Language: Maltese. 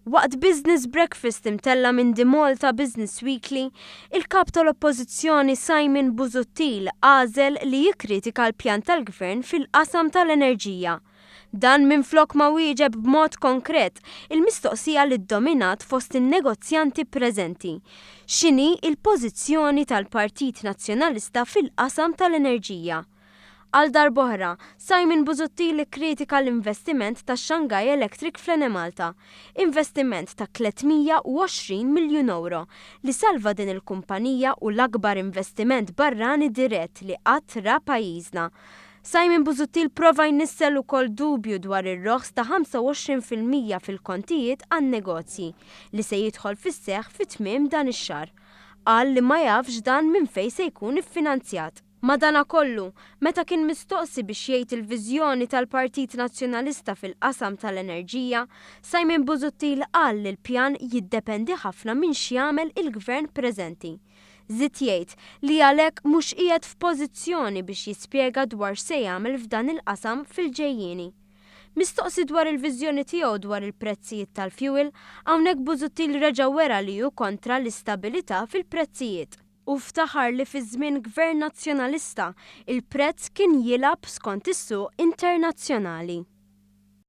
Waqt Business Breakfast imtella' minn The Malta Business Weekly, il-Kap tal-Oppożizzjoni Simon Busuttil għażel li jikkritika l-pjan tal-Gvern fil-qasam tal-enerġija. Dan minflok ma wieġeb b'mod konkret il-mistoqsija li ddominat fost in-negozjanti preżenti, x'inhi l-pożizzjoni tal-Partit Nazzjonalista fil-qasam tal-enerġija? Għal darb'oħra, Simon Busuttil ikkritika l-investiment ta' Shanghai Electric fl-Enemalta, investiment ta' 320 miljun ewro li salva din il-kumpanija u l-akbar investiment barrani dirett li qatt ra pajjiżna. Simon Busuttil prova jnissel ukoll dubju dwar ir-roħs ta' 25% fil-kontijiet għan-negozji li se jidħol fis-seħħ fi tmiem dan ix-xahar. Qal li ma jafx dan minn fejn se jkun iffinanzjat. Madanakollu, meta kien mistoqsi biex jgħid il-viżjoni tal-Partit Nazzjonalista fil-qasam tal-enerġija, Simon Busuttil qal li l-pjan jiddependi ħafna minn x'jagħmel il-Gvern preżenti. Żied jgħid li għalhekk mhux qiegħed f'pożizzjoni biex jispjega dwar x'se jagħmel f'dan il-qasam fil-ġejjieni. Mistoqsi dwar il-viżjoni tiegħu dwar il-prezzijiet tal-fjuwil, hawnhekk Busuttil reġa' wera li hu kontra l-istabilità fil-prezzijiet. Hu ftaħar li fi żmien Gvern Nazzjonalista, il-prezz kien jilgħab skont is-suq internazzjonali.